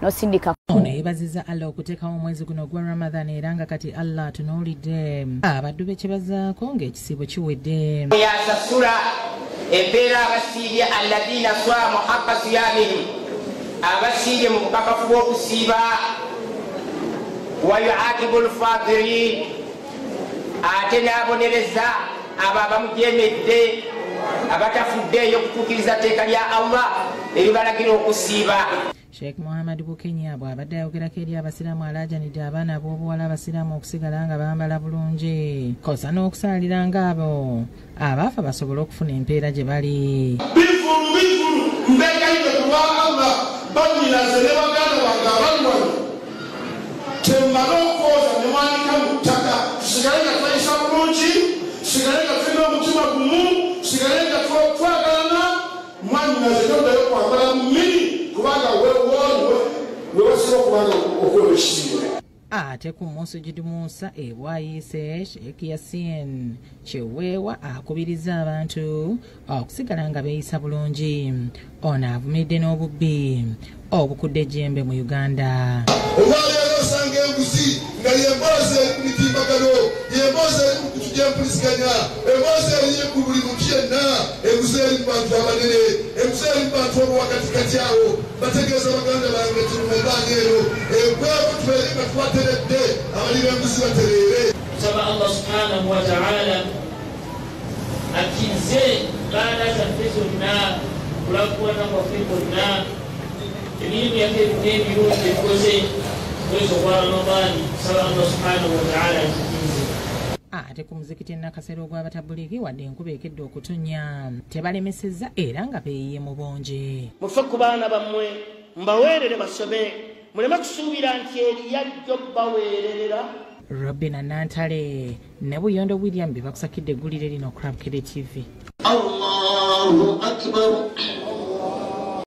Nosindika. Ono yeebazizza Allah okuteekawo omwezi guno ogwa Ramadhan era nga kati Allah atunuulidde abaddu be kye bazaako ng'ekisiibo kiwedde. Yasasula empeera abasiibye alladhiina swamu haqqa siyamihim, abasiibye mu bukakafu bw'okusiiba, wa yuaqibu lfatirin, ate n'abonereza abo abamujeemedde abatafuddeeyo okutuukiriza tteeka lya Allah eribalagira okusiiba. Sheikh Muhammad Bukenya bw'abadde ayogerako eri abasiraamu alaajanidde abaana ab'obuwala abasiraamu okusigala nga bambala bulungi kosa n'okusaalira ng'abo abaafa basobole okufuna empeera gye bali. Bivulu bivulu mbegayidde ku lwa Allah bannyinaze ne baganda bange abali wano, temmale okwoza ne mwanika mu ttaka, tusigale nga tweyisa bulungi, tusigale nga tulina omutima gumu, tusigale nga twagalana. Mwannyinaze toddayo kwambala mu mmiri kubanga weewasiba okubanga okuweebwa ekitiibwa. Ate ku Musujudu Musa e Bwayiise, Sheikh Yasin Kiweewa akubiriza abantu okusigala nga beeyisa bulungi. Ono avumiridde n'obubbi obukudde ejjembe mu Uganda. Olwaleero osanga enguzi nga y'emboozi eri ku mitimbagano, y'emboozi eri ku kutu gy'empuliziganya, emboozi eri ku buli muntu yenna, enguzi eri mu bantu abanene, enguzi eri mu bantu ab'owakatikati awo. Bategeeza baganda bange nti mu mbaani eno enkwefu tubeere nga twateredde, abali b'enguzi batereere. Nsaba Allah subhanahu wa ta'ala akkirize baada zaffe zonna, okulakuwana kwaffe kwonna, emirimu yaffe byonna ebirungi byetukoze mwezi ogwa Ramadani. Nsaba Allah subhanahu wa ta'ala akkirize. Ate ku muzikiti Nakasero ogw'Abatabuliki wadde enkuba ekedde okutonnya tebalemesezza era nga beeyiye mu bungi. Mufe ku baana bammwe mbaweerere basome, muleme kusuubira nti eriyajjo baweererera. Robina Nantale ne Buyondo William be bakusakidde eggulire lino Crab Kede TV. Allahu Akbar.